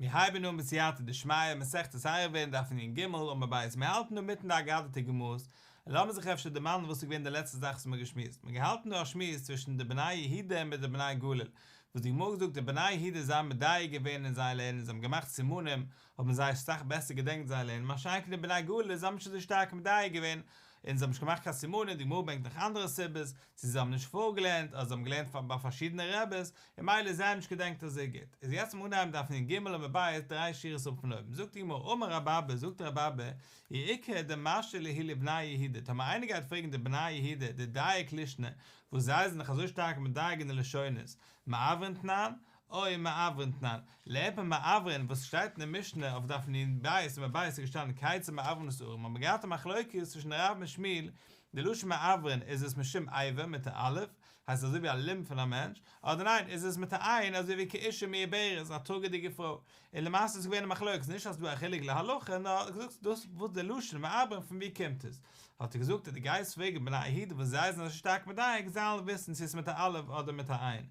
מיר הייבן אן בסייעתא דשמיא, מסכת עירובין, דף נ ג, עמוד ב', מיר האלטן דא מיטן די אגדתא גמרות, און לאמיר זיך אפשר דערמאנען וואס איז געווען די לעצטע זאך וואס מיר האבן געשמועסט, מיר האבן געהאלטן דא א שמועס צווישן די בני יהודה מיט די בני גליל, וואס די גמרא האט געזאגט די בני יהודה זיי האבן מדייק געווען אין זייער לערנען, זיי האבן געמאכט סימנים, האבן זיי אסאך בעסער געדענקט זייער לערנען, מה שאין כן די בני גליל זיי האבן נישט אזוי שטארק מדייק געווען, און זיי האבן נישט געמאכט קיין סימנים, די גמרא ברענגט נאך אנדערע סיבות, צו זיי האבן נישט פארגעלערנט, אדער זיי האבן געלערנט ביי פארשידענע רעבעס, און ממילא זיי האבן נישט געדענקט אזוי גוט. איז יעצט לאמיר אנהייבן דף נ ג עמוד ב', דריי שורות אפ פון אויבן, זאגט די גמרא, אמר רבי אבא, זאגט רבי אבא, אי איכא דמשאיל להו לבני יהודה, טאמער איינער גייט פרעגן די בני יהודה דדייק לישנא, וואס זיי זענען דאך אזוי שטארק מדייק אין די לשונות, מעברין תנן, או מעברין תנן, לערנט מען מעברין וואס שטייט אין די משנה אויף דף נ ב עמוד ב' איז געשטאנען כיצד מעברין את הערים האט מען געהאט א מחלוקת צווישן רב און שמואל, די לשון מעברין איז עס משום אבר מיט א אלף, הייסט אזוי ווי א לימב פון א מענטש, אדער ניין איז עס מיט א עין אזוי ווי כאשה מעוברת א טראגעדיגע פרוי, און למעשה איז געווען א מחלוקת נישט אז ס'דא א חילוק להלכה נאר געזאגט דאס וואס די לשון מעברין פון ווי קומט עס, האט ער געזאגט אז דו גייסט פרעגן בני יהודה וואס זיי זענען אזוי שטארק מדייק זיי זאלן וויסן צו עס איז מיט א אלף אדער מיט א עין.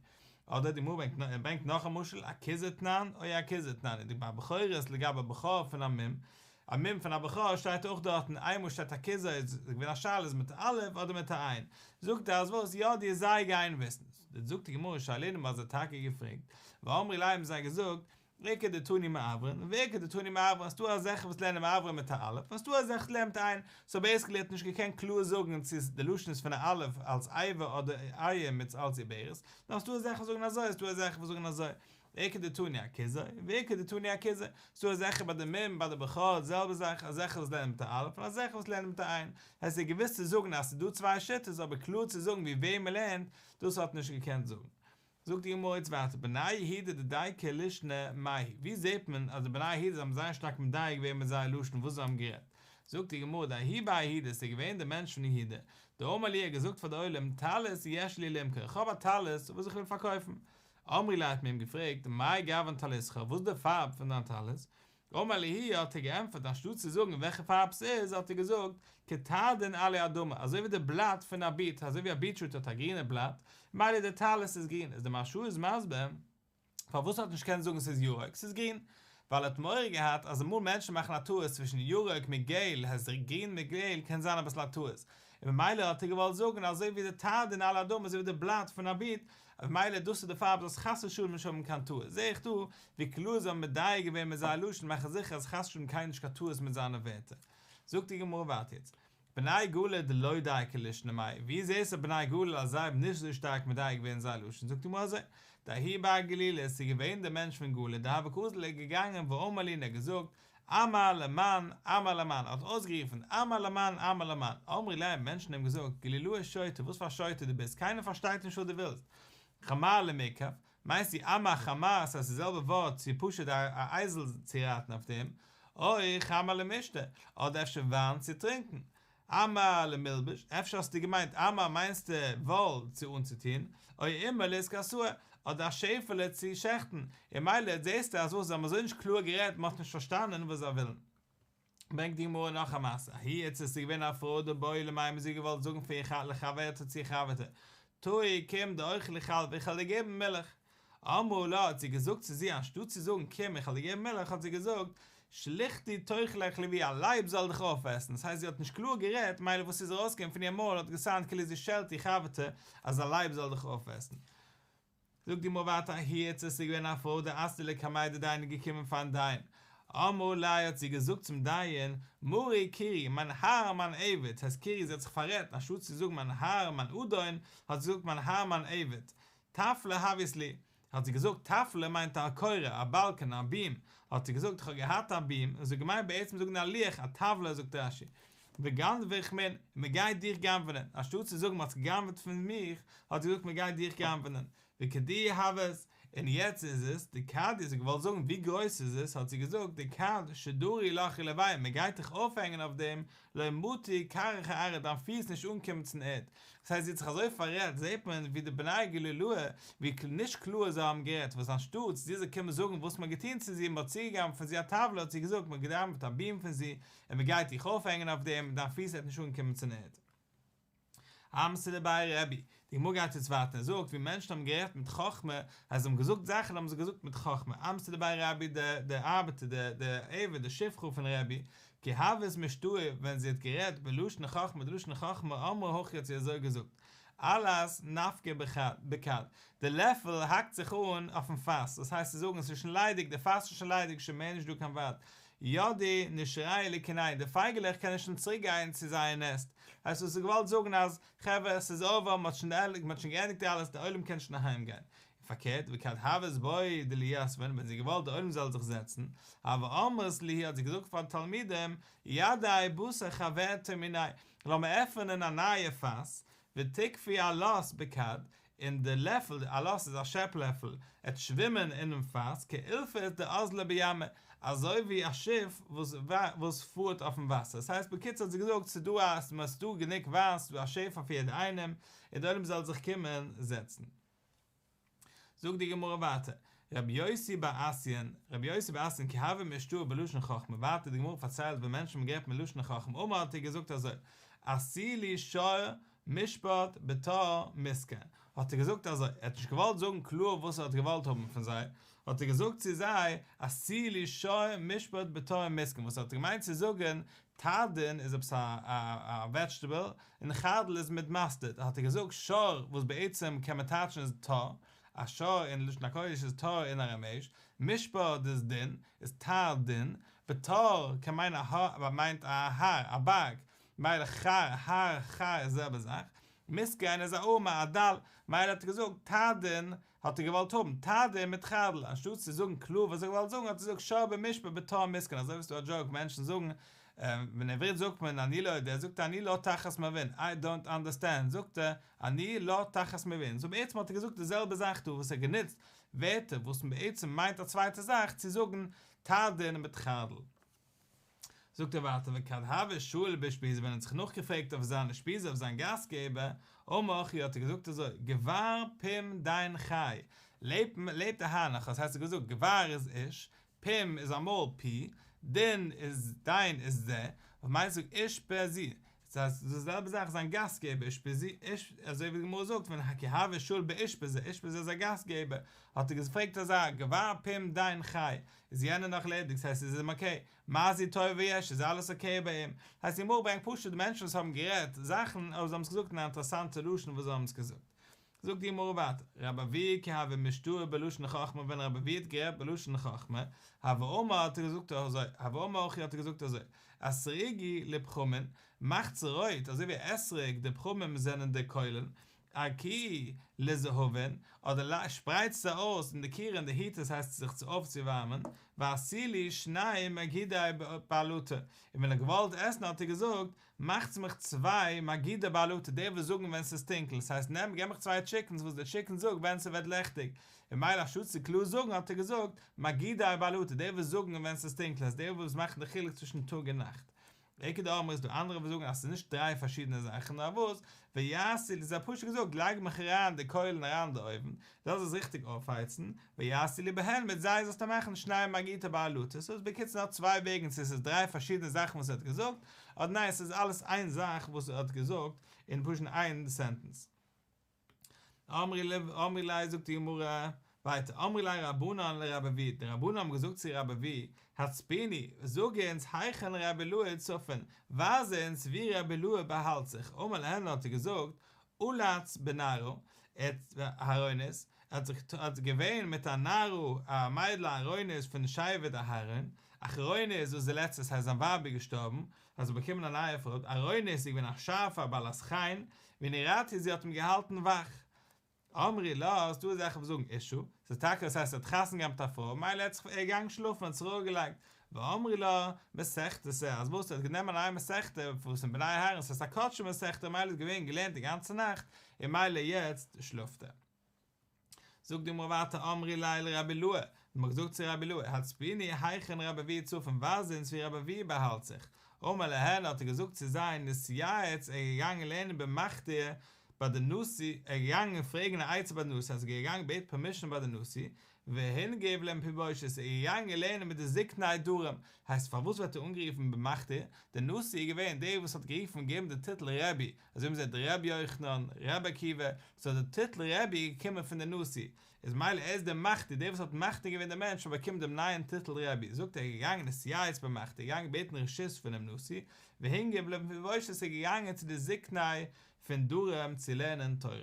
אדער די גמרא ברענגט נאך א משל, אכוזא תנן או אקוזא תנן, און די ביי בכורות לגבי בכור פון א מום, א מום פון א בכור שטייט אויך דארטן, איינמאל שטייט אכוזא איז געווען א שאלה איז מיט א אלף אדער מיט א עין, זאגט ער אז וואס יא די זיי גייען וויסן, זאגט די גמרא שאלינן מ'האט זיי טאקע געפרעגט, ואמרי ליה האבן זיי געזאגט, איכא דתני מעברין, ואיכא דתני מעברין, ס'דא אזעלכע וואס לערנען מעברין מיט א אלף, און ס'דא אזעלכע וואס לערנען מיט א עין, סאו בעיסיקלי האט נישט געקענט קלאר זאגן צו די לשון איז פון א אלף אלס אבר אדער עין מיט אלס עוברת, נאר ס'דא אזעלכע וואס זאגן אזוי, ס'דא אזעלכע וואס זאגן אזוי, איכא דתני אכוזא, ואיכא דתני אקוזא, ס'דא אזעלכע ביי די מום, ביי די בכור, די זעלבע זאך, אזעלכע וואס לערנען מיט א אלף, און אזעלכע וואס לערנען מיט א עין, הייסט ער האט געוואוסט צו זאגן אז ס'איז דא צוויי שיטות, אבער קלאר צו זאגן ווי וועם מ'לערנט, דאס האט ער נישט געקענט זאגן. זאגט די גמרא יעצט ווייטער בני יהודה דדייקי לישנא מאי היא, ווי זעט מען אז די בני יהודה זיי האבן זייער שטארק מדייק געווען מיט זייער לשון וואס זיי האבן גערעדט, זאגט די גמרא דההוא בר יהודה ס'איז געווען דער מענטש פון יהודה, דאמר להו האט געזאגט פאר די עולם טלית יש לי למכור איך האב א טלית וואס איך וויל פארקויפן, אמרי ליה האט מען אים געפרעגט מאי גוון טליתך וואס איז די פארב פון דיין טלית, אמר להו האט ער געענטפערט אנשטאט צו זאגן וועלכע פארב ס'איז האט ער געזאגט כתרדין עלי אדמה אזוי ווי די בלאט פון א ביט אזוי ווי א ביטרוט האט א גרינע בלאט מילא די טלית איז גרין איז די מהרש"א איז מסביר פארוואס ער האט נישט געקענט זאגן ס'איז ירוק ס'איז גרין ווייל ער האט מורא געהאט אז אמאל מענטשן מאכן א טעות צווישן ירוק מיט געל הייסט גרין מיט געל קען זיין אביסל א טעות און ממילא האט ער געוואלט זאגן אזוי ווי די תרדין עלי אדמה אזוי ווי די בלאט פון א ביט, ממילא דאס איז די פארב זאלסט חס ושלום נישט האבן קיין טעות, זעה איך דא ווי קלאר זיי האבן מדייק געווען מיט זייער לשון מאכן זיכער אז חס ושלום קיינער נישט קיין טעות מיט זיינע ווערטער. זאגט די גמרא ווייטער יעצט, בני גליל דלא דייקי לישנא מאי, ווי זעהסטו בני גליל אז זיי האבן נישט אזוי שטארק מדייק געווען אין זייער לשון, זאגט די גמרא אזוי, דההוא בר גלילא עס איז געווען דער מענטש פון גליל דהוה קאזיל ער איז געגאנגען ואמר להו און ער האט געזאגט, עמר למאן, עמר למאן, ער האט אויסגערופן, עמר למאן, עמר למאן, אמרי ליה, מענטשן האבן געזאגט, גלילאה שוטה, וואס פאר א שוטה דו ביסט, קיינער פארשטייט נישט וואס דו ווילסט, חמר למרכב, מיינסטו עמר חמר, ס'הייסט די זעלבע ווארט צו פשוט א אייזל צו רייטן אויף דעם, או חמר למשתה, אדער אפשר וויין צו טרינקן, עמר למלבש, אפשר האסטו געמיינט עמר מיינסטו וואל צו אנצוטון, או עמר לאיתכסאה, אדער א שעפעלע צו שעכטן, און מילא זעסטו אז וואס זיי האבן אזוי נישט קלאר גערעדט מען האט נישט פארשטאנען וואס זיי ווילן. ברענגט די גמרא נאך א מעשה, ההיא איתתא ס'איז געווען א פרוי דבעיא למימר זי האט געוואלט זאגן פאר איר לחברתה צו איר חבר'טע, תאי קום דאוכלי חלבא איך וועל דיר געבן מילך, אמרה לה האט זי געזאגט צו זי אנשטאט צו זאגן קום איך וועל דיר געבן מילך האט זי געזאגט שליכטי תאכלך לביאה א לייב זאל דיך אויפעסן דאס הייסט זי האט נישט קלאר גערעדט מילא וואס איז ארויסגעקומען פון איר מויל האט געסאונדט כאילו זי שעלט איר חבר'טע אז א לייב זאל דיך אויפעסן. זאגט די גמרא ווייטער ההיא איתתא ס'איז געווען א פרוי דאתיא לקמיה דדיינא געקומען פארן דיין אמרה ליה האט זי געזאגט צום דיין מרי קירי מיין האר מיין עבד ס'הייסט קירי זי האט זיך פאררעדט אנשטאט צו זאגן מיין האר מיין אדון האט זי געזאגט מיין האר מיין עבד טפלא הוית לי, האט זי געזאגט, טפלא מיינט א קורה, א באלקען, א ביעם, האט זי געזאגט, איך האב געהאט א ביעם, און זי האט געמיינט בעצם זאגן א לוח, א טבלה, זאגט רש"י, וגנבוך מן, און מען גייט דיך גנב'נען, אנשטאט צו זאגן מען האט געגנב'ט פון מיך, האט זי געזאגט מען גייט דיך גנב'נען, וכדי הוות, און יעצט איז עס, דכד, זי האט געוואלט זאגן ווי גרויס איז עס, האט זי געזאגט, דכד שדרו לך עילויה, מען גייט דיך אויפהענגען אויף דעם, לא מטי כרעיך אארעא דיין פיס נישט אנקומען צום ערד. דאס הייסט זי האט זיך אזוי פאררעדט, זעט מען ווי די בני גלילאה ווי נישט קלאר זיי האבן גערעדט, וואס אנשטאטס זי זאל קומען זאגן וואס מען האט געטון צו זי, מען האט צוגעגנב'ט פון זי א טבלה האט זי געזאגט מען האט געגנב'ט א ביעם פון זי און מען גייט דיך אויפהענגען אויף דעם, דיין פיס וועט נישט אנקומען צום ערד. אמתא דבי רבי. די גמרא גייט יעצט ווייטער און זאגט ווי מענטשן האבן גערעדט מיט חכמה, אז זיי האבן געזאגט זאכן האבן זיי געזאגט מיט חכמה, אמתא דבי רבי די די ארבעטער די די עבד די שפחה פון רבי, כי הוות משתעי ווען זי האט גערעדט בלשון חכמה די לשון חכמה אמרה הכי האט זי אזוי געזאגט, אלת נפקא בכד, די לעפל האקט זיך אן אויפן פאס, דאס הייסט צו זאגן עס איז שוין ליידיג, די פאס איז שוין ליידיג, שוין מער נישט דא קיין וויין, ידעי נשרייא לקינייהו, די פייגעלעך קענען שוין צוריק גיין צו זייער נעסט, הייסט דאס האט געוואלט זאגן אז חברה עס איז אווער מען האט שוין מען האט שוין געענדיגט אלעס די עולם קען שוין אהיים גיין, און פארקערט וכד הוות בעיא דליתבון ווען זי האט געוואלט די עולם זאל זיך זעצן, הוה אמרת להו האט זי געזאגט פאר די תלמידים, ידעי בתר חברתא מיניה, לאמיר עפענען א נייע פאס, ותקפי אלת בכד, און די לעפל, די אלת איז א שעפ לעפל, עט שווימען אינעם פאס, כאילפס דאזלא בימא, אזוי ווי א שיף וואס וואס פארט אויפן וואסער, ס'הייסט בקיצור האט זי געזאגט ס'איז דא א ס'איז דא גענוג וויין, ס'איז דא א שפע פאר יעדער איינעם, און די עולם זאל זיך קומען זעצן. זאגט די גמרא ווייטער, רבי יוסי בר אסיין, רבי יוסי בר אסיין כי הוה משתעי בלשון חכמה, ווייטער די גמרא פארציילט ווען מענטשן האבן גערעדט מלשון חכמה, אמר האט ער געזאגט אזוי, עשו לי שור משפט בתור מסכן, האט ער געזאגט אזוי, ער האט נישט געוואלט זאגן קלאר וואס ער האט געוואלט האבן פון זיי, האט ער געזאגט צו זיי, עשו לי שור משפט בתור מסכן, וואס ער האט געמיינט צו זאגן, תרדין איז עפעס א א וועדזשטעבל, און חרדל איז מיט מאסטערד, האט ער געזאגט שור וואס בעצם קען מען טייטשן איז תור, א שור אין לשון הקודש איז תור אין אראמעיש, משפט איז דין, איז תרדין, בתור קען מיינען א האר, מיינט א האר, א בארג, מילא חר, הר, חר איז די זעלבע זאך, מסכן איז א ארעמע, א דל, מילא האט ער געזאגט תרדין האט ער געוואלט האבן תרדין מיט חרדל, אנשטאט צו זאגן קלאר וואס ער האט געוואלט זאגן האט ער געזאגט שור במשפט בתור מסכן, אזוי ווי ס'דא א דזשאוק מענטשן זאגן, אין עברית זאגט מען אני לא יודע, זאגט ער אני לא תחת מבין, איי דאנט אנדערסטענד, זאגט ער אני לא תחת מבין, סאו בעצם האט ער געזאגט די זעלבע זאך דא וואס ער האט גענוצט ווערטער וואס בעצם מיינט א צווייטע זאך צו זאגן תרדין מיט חרדל. זאגט ער ווייטער וכד הוה שאיל באושפיזא ווען ער האט זיך נאכגעפרעגט אויף זיין אושפיזא אויף זיין גאסטגעבער, אמר הכי האט ער געזאגט אזוי, גבר פום דין חי, לעבט לעבט אהרן נאך, דאס הייסט ער האט געזאגט גבר איז איש, פום איז א מויל פי, דין איז דין איז זה, וואס מיינט זאגט אושפזי, דאס הייסט די זעלבע זאך זיין גאסטגעבער אושפיזי, אזוי ווי די גמרא זאגט ווען כי הוה שאיל באושפיזא, אושפיזא איז א גאסטגעבער, האט ער געפרעגט אזא גבר פום דין חי, איז יענער נאך לעבעדיג ס'הייסט איז אים אקעי, מה זו טוב ויש איז אלעס אקעי ביי אים, הייסט די גמרא ברענגט פשוט מענטשן וואס האבן גערעדט זאכן אבער זיי האבן עס געזאגט אין א אינטערעסאנטע לשון וואס זיי האבן עס געזאגט. זאגט די גמרא ווייטער, רבי אבהו כי הוה משתעי בלשון חכמה ווען רבי אבהו האט גערעדט בלשון חכמה, הוה אמר האט ער געזאגט אזוי, הוה אמר הכי האט ער געזאגט אזוי, אתרוגי לפחמין, מאכטס רויט אזוי ווי אתרוג די פחמים זענען די קוילן, ארקיעו לזהבין, אדער שפרייטס זיי אויס אין די כירה אין די היטערס הייסט זיך צו אויפצואווארמען, ועשו לי שני מגידי בעלתא, און ווען ער האט געוואלט עסן האט ער געזאגט, מאכטס מיך צוויי מגידי בעלתא, די וואס זאגן ווען ס'איז טונקל, ס'הייסט נעם געב מיך צוויי טשיקנס וואס די טשיקן זאגט ווען ס'ווערט לעכטיג, און מילא אנשטאט צו קלאר זאגן האט ער געזאגט, מגידי בעלתא, די וואס זאגן ווען ס'איז טונקל, הייסט די וואס מאכן די חילוק צווישן טאג און נאכט. איכא דאמרי איז דא אנדערע וואס זאגן אז ס'איז נישט דריי פארשידענע זאכן נאר וואס, ויעשו לי, זיי האט פשוט געזאגט לייג מיך אריין די קוילן אריין אין די אויוון, זאלסט עס ריכטיג אויפהייצן, ויעשו לי בהן מיט זיי זאלסטו מאכן שני מגידי בעלתא, סאו איז בקיצור נאר צוויי וועגן צו ס'איז דריי פארשידענע זאכן וואס ער האט געזאגט, אדער ניין ס'איז אלעס איין זאך וואס ער האט געזאגט אין פשוט איין סענטענס. אמרי אמרי ליה זאגט די גמרא ווייטער אמרי ליה רבנן לרבי אבהו די רבנן האבן געזאגט צו רבי אבהו הצפינו זאג אונז היכן רבי אילעאי צפין ווייז אונז ווי רבי אילעאי באהאלט זיך אמר להן האט ער געזאגט עלץ בנערה אהרונית ער האט זיך האט געווען מיט א נערה א מיידל אהרונית פון שבט אהרן אחרונית דאס איז די לעצטע ס'הייסט זיין ווייב איז געשטארבן האט זי באקומען א נייע פרוי אהרונית איז געווען א שארפע בעלת חן ונראתו זי האט אים געהאלטן וואך. אמרי לה, ס'דא אזעלכע וואס זאגן אשה, ס'איז טאקע דאס הייסט ער האט חתונה געהאט מיט א פרוי, מילא האט זיך ער געגאנגען שלאפן האט זיך אראפגעלייגט, ואמרי לה, מסכתא, אז וואס ער האט גענומען א נייע מסכתא וואס אין בני אהרן ס'איז א קדשים מסכתא מילא איז געווען געלערנט די גאנצע נאכט, און מילא יעצט שלאפט ער. זאגט די גמרא ווייטער אמרי ליה לרבי אילעאי, מען האט געזאגט צו רבי אילעאי, הצפינו היכן רבי אבהו צפין ווייז אונז ווי רבי אבהו באהאלט זיך, אמר להן האט ער געזאגט צו זיי נתייעץ ער איז געגאנגען לערנען במחטיא ביי די נשיא, ער איז געגאנגען פרעגן א עצה ביי די נשיא, אז ער איז געגאנגען בעטן פערמישן ביי די נשיא, והנגיב למפיבושת, איז ער געגאנגען לערנען מיט די זקני דרום, הייסט פארוואס ווערט ער אנגערופן במחטי, דער נשיא איז געווען דער וואס האט גערופן געבן די טיטל רבי, אזוי ווי מ'זעט רבי יוחנן, רבי עקיבא, סאו די טיטל רבי איז געקומען פון די נשיא, איז מילא ער איז דער מחטיא, דער וואס האט מחטיא געווען די מענטש און באקומט דעם נייעם טיטל רבי, זאגט ער איז געגאנגען נתייעץ במחטי, געגאנגען בעטן רשות פונעם נשיא, והנגיב למפיבושת איז געגאנגען צו די זקני פון דרום צו לערנען תורה.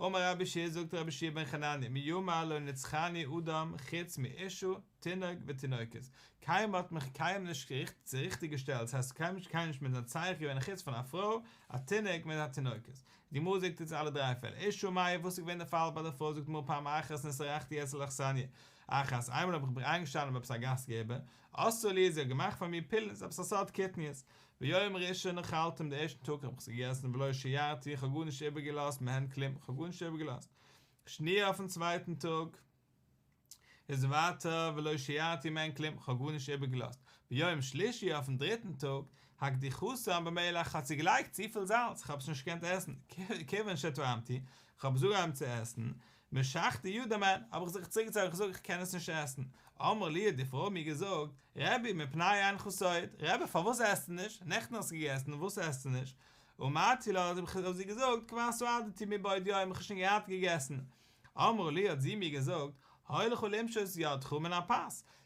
אמר רבי יהושע זאגט רבי יהושע בן חנניה מימי לא נצחני אדם חוץ מאשה תינוק ותינוקת, קיינער האט מיך קיינמאל נישט ריכטיג געשטעלט, ס'הייסט קיינמאל קיינער נישט מנצח געווען חוץ פון א פרוי, א תינוק מיט א תינוקת. די גמרא זאגט אונז אלע דריי פעלער, אשה מאי וואס איז געווען די פאל ביי די פרוי זאגט די גמרא פעם אחת נתארחתי אצל אכסניא אחת איינמאל האב איך מיך איינגעשטאנען ביי עפעס א גאסט געבער, עשתה לי זי האט געמאכט פאר מיר פולין עפעס א סארט קטניות, ביום ראשון אכלתים די ערשטן טאג האב איך עס געגעסן ולא שיירתי איך האב גארנישט איבערגעלאזט מהן כלום איך האב גארנישט איבערגעלאזט שניה אויפן צווייטן טאג איז ווייטער ולא שיירתי מהן כלום איך האב גארנישט איבערגעלאזט ביום שלישי אויפן דריטן טאג הקדיחתן במלח האט זי געלייגט צופיל זאלץ איך האב עס נישט געקענט עסן כיוון שטעמתי איך האב עס אנגעהויבן צו עסן משכתי ידי מהן, האב איך זיך צוריקגעצויגן, איך זאג איך קען עס נישט עסן. אמרה לי האט די פרוי מיר געזאגט, רבי מפני אינך סועד, רבי פארוואס עסטו נישט, נעכטן האסטו געגעסן, וואס עסטו נישט? אמרתי לה, האב איך זי געזאגט, כבר סעדתי מבעוד יום, איך האב שוין געהאט געגעסן. אמרה לי האט זי מיר געזאגט, היה לך למשות ידך מן הפת,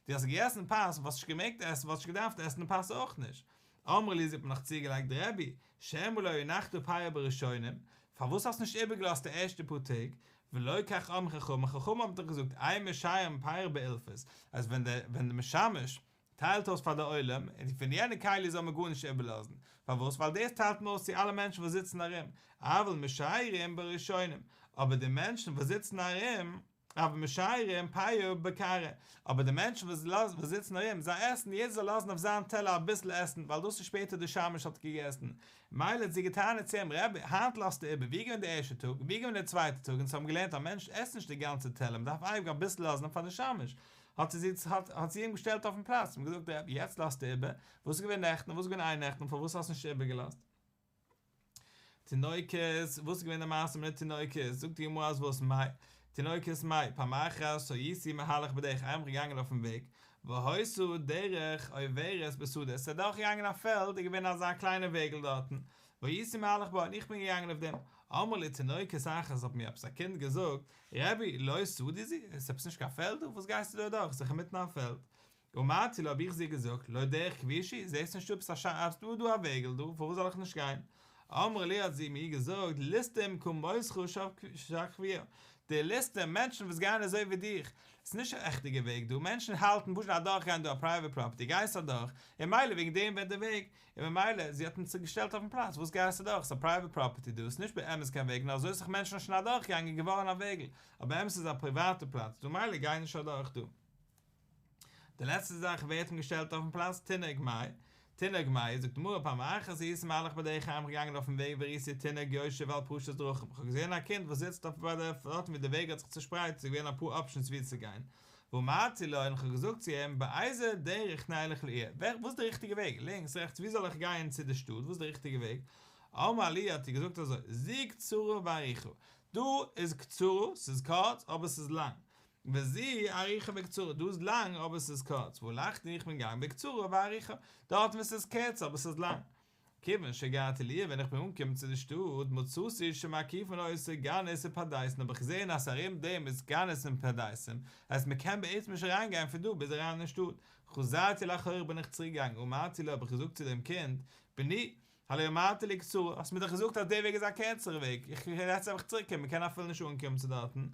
דו האסט געגעסן פת, וואלסט נישט געמעגט עסן, וואלסט נישט געדארפט עסן פת אויך נישט. אמרה לי זי האט מיר נאך צוגעלייגט רבי, שמא לא הנחת פאה בראשונים, פארוואס האסט נישט איבערגעלאזט די ערשטע פאר טעג, ולא כך אמרו חכמים, חכמים האבן דאך געזאגט אין משיירין פאה באילפס, אז ווען די ווען די משמש טיילט אויס פאר די עולם, און פון יענע כלי זאל מען גארנישט איבערלאזן, פארוואס ווייל דאס טיילט מען אויס צו אלע מענטשן וואס זיצן ארום, אבל משיירים בראשונים, אבער די מענטשן וואס זיצן ארום, אבל משיירים פאה בקערה, אבער די מענטשן וואס וואס זיצן ארום, זיי עסן, יעדער זאל לאזן אויף זיין טעלער אביסל עסן, ווייל דאס איז שפעטער די שמש האט געגעסן. מילא האט זי געטענה'ט צו אים, רבי, היינט לאזטו איבער, ווי איז געווען די ערשטע טאג, ווי איז געווען די צווייטע טאג, אונז האבן געלערנט א מענטש עסט נישט די גאנצע טעלער, מען דארף אייביג אביסל לאזן פאר די שמש. האט זי האט זי אים געשטעלט אויפן פלאץ, און געזאגט, רבי, יעצט לאזטו איבער, וואס איז געווען נעכטן, וואס איז געווען אייערנעכטן, פארוואס האסטו נישט איבערגעלאזט? תינוקות, וואס איז געווען די מעשה מיט די תינוקות? זאגט די גמרא אז וואס מאי? תינוקות מאי? פעם אחת הייתי מהלך בדרך איינמאל געגאנגען אויפן וועג, והיתה דרך עוברת בשדה, עס איז אדורך געגאנגען א פעלד, איז געווען אזא קליינע וועגל דארטן, והייתי מהלך בה און איך בין געגאנגען אויף דעם, אמרה לי תינוקת אחת האט מיר עפעס א קינד געזאגט, רבי, לא שדה זו, עס איז עפעס נישט קיין פעלד דא, וואס גייסטו דא אדורך, עס איז דאך אינמיטן א פעלד, אמרתי לה האב איך זי געזאגט, לא דרך כביש היא, זעסט נישט עפעס א ש א ס'דא דא א וועגל דא, פארוואס זאל איך נישט גיין? אמרה לי האט זי מיר געזאגט, ליסטים כמותך שכבוה, די ליסטים, מענטשן וואס גייען אזוי ווי דיך, ס'איז נישט א עכטיגע וועג דא, מענטשן האלטן פשוט אדורך גיין דא א פרייוועט פראפערטי, גייסט אדורך, און מילא וועגן דעם ווערט די וועג, און ממילא זי האט אים געשטעלט אויפן פלאץ, וואס גייסטו אדורך, ס'איז א פרייוועט פראפערטי דא, ס'איז נישט באמת קיין וועג, נאר אזוי איז זיך מענטשן שוין אדורך געגאנגען געווארן א וועגל, אבער באמת איז א פריוואטע פלאץ דא, מילא גיי נישט אדורך דא. די לעצטע זאך ווער האט אים געשטעלט אויפן פלאץ תינוק מאי, תינוק מאי, זאגט די גמרא פעם אחת הייתי מהלך בדרך איינמאל געגאנגען אויפן וועג וראיתי תינוק יושב על פרשת דרכים, איך האב געזען א קינד וואס זיצט אויף ביי די דארטן ווי די וועג האט זיך צושפרייט ס'איז געווען אפאר אפשענס ווי צו גיין, ואמרתי לו און איך האב געזאגט צו אים באיזה דרך נלך לעיר, וואס איז די ריכטיגע וועג, לינקס רעכטס ווי זאל איך גיין צו די שטאט וואס איז די ריכטיגע וועג, אמר לי האט ער געזאגט אזוי, זו קצרה וארוכה, דא איז קצרה, ס'איז קורץ אבער ס'איז לאנג, וזו ארוכה וקצרה, דא איז לאנג אבער ס'איז קורץ, והלכתי איך בין געגאנגען בקצרה וארוכה, דארט וואו ס'איז קורץ אבער ס'איז לאנג. כיוון שהגעתי לעיר ווען איך בין אנגעקומען צו די שטאט, מצאתי שמקיפין אותה גנות ופרדסין האב איך געזען אז ארום דעם איז גנות און פרדסים, הייסט מ'קען בעצם נישט אריין גיין פון דא ביז אריין אין שטאט, חזרתי לאחור בין איך צוריק געגאנגען ואמרתי לו האב איך געזאגט צו דעם קינד, בני, הלא אמרת לי קצרה, האסט מיר דאך געזאגט אז דער וועג איז א קערצערע וועג, איך קען יעצט אויך צוריק קומען, מ'קען אפילו נישט אנקומען צו דארטן.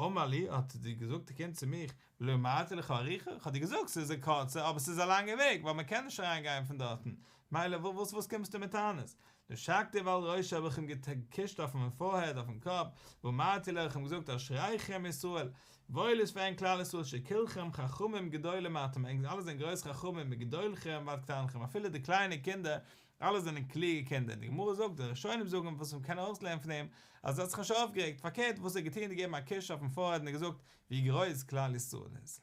אמר לי, האט געזאגט די קינד צו מיך, ולא אמרתי לך ארוכה, איך האב דיר געזאגט ס'איז א קורצע אבער ס'איז א לאנגע וועג, ווייל מ'קען נישט אריין גיין פון דארטן, מילא וואס וואס קומסטו מיט טענות? נשקתיו על ראשו האב איך אים געקושט אויפן פארהעד אויפן קאפ, ואמרתי לו איך האב אים געזאגט אשריכם ישראל, וואויל איז פאר ענק כלל ישראל שכולכם חכמים גדולים אתם, ענק אלע זענען גרויס חכמים מגדולכם ועד קטנכם, אפילו די קליינע קינדער אלע זענען קלוגע קינדער, די גמרא זאגט, די ראשונים זאגן וואס מען קען ארויסלערנען פון דעם, אז ער האט זיך נישט אויפגערעגט, פארקערט וואס ער האט געטון איז געגעבן א קוש אויפן פארהעד און געזאגט ווי גרויס כלל ישראל איז.